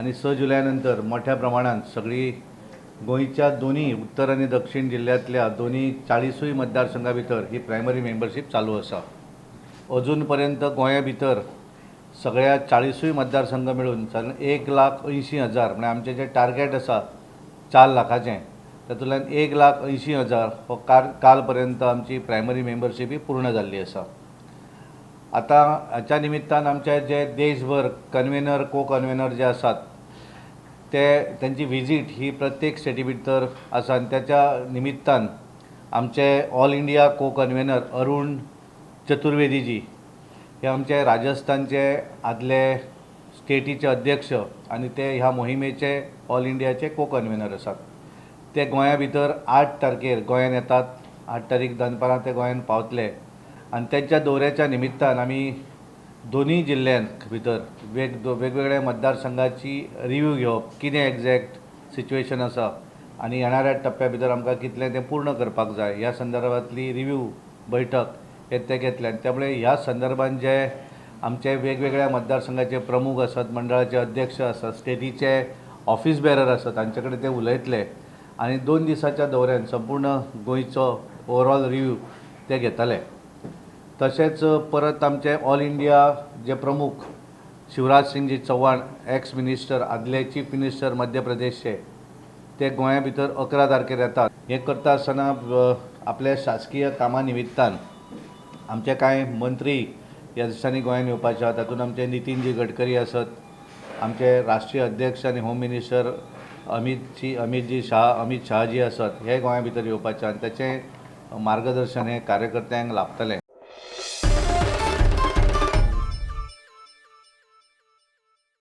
आनी 6 जुलया नंतर मोठ्या प्रमाणात सगळी गोंयच्या दोन्ही उत्तर आनी दक्षिण जिल्ल्यांतल्या दोन्ही 40 मतदारसंघा भितर ही प्रायमरी मेंबरशीप चालू आसा। अजून पर्यंत गोंया भितर सगळ्या 40 मतदारसंघ मेळून 1,80,000 म्हणजे आमचें जें टार्गेट आसा 4 लाखाचें तातूंतल्यान 1,80,000 हो काल पर्यंत आमची प्रायमरी मेंबरशीप ही पूर्ण जाल्ली आसा। आतां हाच्या निमित्तान आमचे जे देशभर कन्वेनर को कन्वेनर जे आसात ते तांची विजीट ही प्रत्येक स्टेटी भितर आसा आनी त्याच्या निमित्तान आमचे all India co convener Arun चतुर्वेदीजी हे आमचे राजस्थानचे आदले स्टेटीचे अध्यक्ष आनी ते ह्या मोहिमेचे ऑल इंडियाचे को कन्वेनर आसात। ते गोंया भितर 8 तारखेर गोंयान येतात, 8 तारीख दनपारां ते गोंयान पावतले आनी तांच्या दौऱ्याच्या निमित्तान आमी दोनूय जिल्ल्यांत भितर वेगवेगळ्या मतदारसंघाची रिव्यू घेवप, कितें एग्जॅक्ट सिच्युएशन आसा आनी येणाऱ्या टप्प्या भितर आमकां कितलें तें पूर्ण करपाक जाय ह्या संदर्भांतली रिव्यू बैठक हे ते घेतले। आनी त्यामुळे ह्या संदर्भात जे आमचे वेगवेगळ्या मतदारसंघाचे प्रमुख आसात, मंडळाचे अध्यक्ष आसात, स्टेटीचे ऑफिस बेरर आसात, तांचे कडेन ते उलयतले आनी 2 दिसाच्या दौऱ्यान संपूर्ण गोंयचो ओवरऑल रिव्यू ते घेतले। तशेंच परत आमचे ऑल इंडिया जे प्रमुख शिवराज सिंगजी चौहान एक्स मिनिस्टर, आदले चीफ मिनिस्टर मध्य प्रदेशचे, ते गोंया भितर 11 तारखेर येतात। हें करता आसतना आपल्या शासकीय कामा निमित्तान आमचे कांय मंत्री ह्या दिसांनी गोंयांत येवपाचे आसा, तातूंत आमचे नितीनजी गडकरी आसत, आमचे राष्ट्रीय अध्यक्ष आनी होम मिनिस्टर अमित शहाजी आसत, हे गोंया भितर येवपाचे आनी ताचें मार्गदर्शन हे कार्यकर्त्यांक लाभतलें।